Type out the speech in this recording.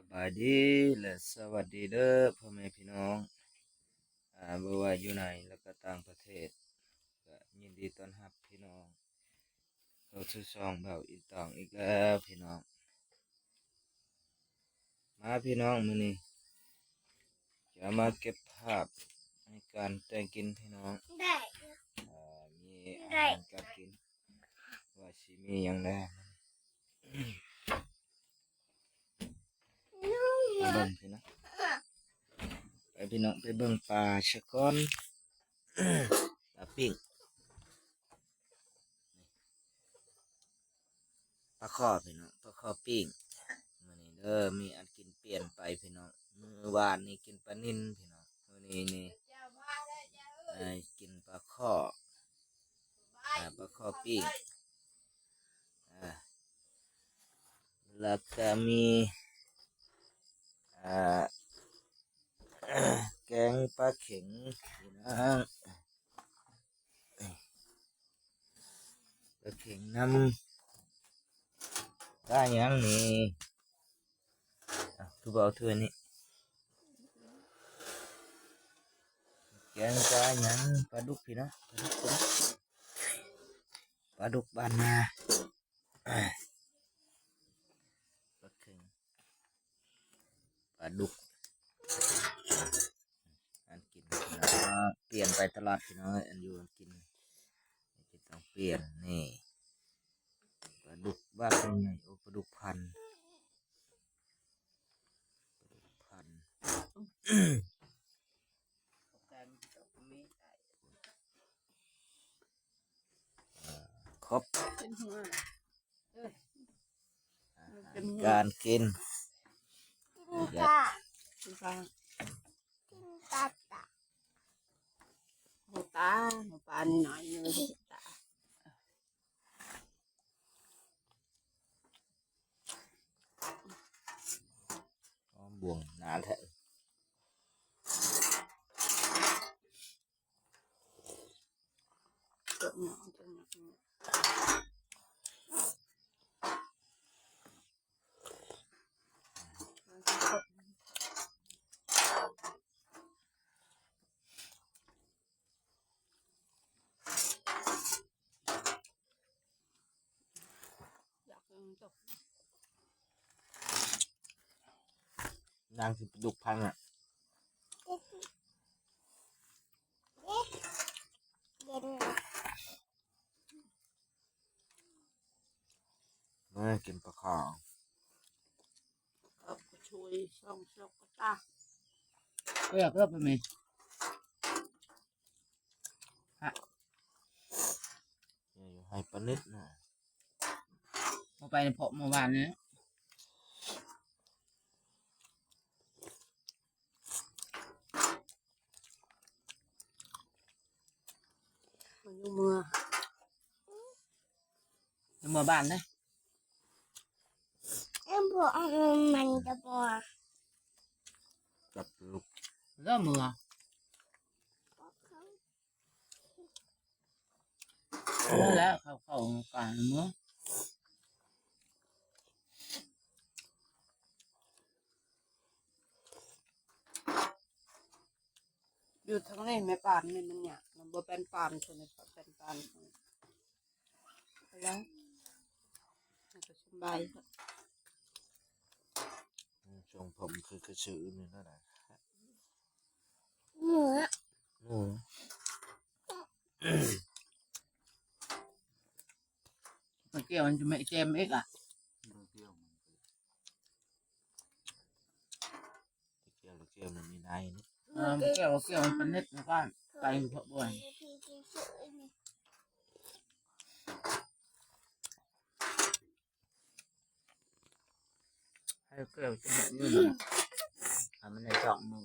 ສະບາຍດີ ແລະ ສະຫວັດດີເດີພໍ່ແມ່ພີ່ນ້ອງ ອາ ບໍ່ວ່າຢູ່ໃນ ແລະ ກໍຕ່າງປະເທດ ກໍຍິນດີຕ້ອນຮັບພີ່ນ້ອງເຂົ້າສູ່ຊ່ອງບ່າວອີຕອງອີກແລ້ວພີ່ນ້ອງ. ມາພີ່ນ້ອງ ມື້ນີ້ຈະມາເກັບພາບໃນການແຕ່ງກິນພີ່ນ້ອງ ໄດ້ ເອີ ມີອາຫານການກິນ ວ່າຊິມີຫຍັງແດ່ ມາເບິ່ງພີ່ນ້ອງ ໄປພີ່ນ້ອງ ໄປເບິ່ງປາຊະກ່ອນ ປາປີ້ງ ປາຄໍ່ພີ່ນ້ອງ ປາຄໍ່ປີ້ງ ມື້ນີ້ເດີ ມີອັນກິນປ່ຽນໄປພີ່ນ້ອງ ມື້ວານນີ້ກິນປານິນພີ່ນ້ອງ ມື້ນີ້ນີ້ ເອີ ກິນປາຄໍ່ ອາ ປາຄໍ່ປີ້ງ ອາ ແລ້ວກະມີ ອາ ແກງປາເຂັງພີ່ນ້ອງ ປາເຂັງນຳ ປາຫຍັງນີ້ ເອົາ ຄືບໍ່ເອົາຖ້ວຍນີ້ ແກງປາຫຍັງ ປາດຸກພີ່ນ້ອງ ປາດຸກ ປາດຸກ ປາດຸກບ້ານນາ ປາເຂັງ ປາດຸກ ອັນກິນ ປ່ຽນໄປຕະຫຼອດພີ່ນ້ອງເອີຍ ອັນຢູ່ອັນກິນ ກິນຕ້ອງປ່ຽນ ນີ້ ປາດຸກບາດໃຫຍ່ ໂອ້ ປາດຸກພັນ ປາດຸກພັນ ຄົບ ເປັນຫົວ ເອີຍ ອາຫານການກິນ ກິນປາ ກິນປາ ກິນປາຕາ ຫົວຕາ ຫົວປານ້ອຍໜຶ່ງ ຫົວຕາ ຫອມບ່ວງໜາແທ້. ນາງຊິປາດຸກພັນອະ ມາກິນປາຄາວ ເອົາໄປຊ່ວຍຊ່ອງຊອກກະຕາ ເອີ ເອີ ໄປແມ່ ຮະ ຢູ່ໃຫ້ປານິດນະ ບໍ່ໄປນຳເພາະເມື່ອວານນີ້ ມັນຢູ່ເມືອ ຢູ່ເມືອບ້ານເດ້ ເອີ ບໍ່ ມັນຈະບໍ່ ຈັບລູກ ແລ້ວເມືອ ນັ້ນແຫຼະ ເຂົາເຂົ້າການເມືອ ຢູ່ທາງນີ້ແມ່ປານນີ້ມັນຍາກ ມັນບໍ່ແມ່ນປານ ໂຕນີ້ເຂົາເອີ້ນປານ ແລ້ວມັນກໍສຳບາຍ ຊົງຜົມຄື ຄືຊື່ອື່ນນັ້ນນະ ເມືອ ເມືອ ໄປກ່ຽວມັນຈະແມ່ແຈມອີກລະ ໄປກ່ຽວມັນ ໄປກ່ຽວ ໄປກ່ຽວມັນມີໃນນີ້ ເອີ ໄປກ່ຽວ ໄປກ່ຽວມັນເປັນເຫັດນະບ້ານ ໄປເພາະບ່ອນ ໃຫ້ແກ້ວຈະເຮັດຢູ່ນີ້ ໃຫ້ມັນໄດ້ສອງມື້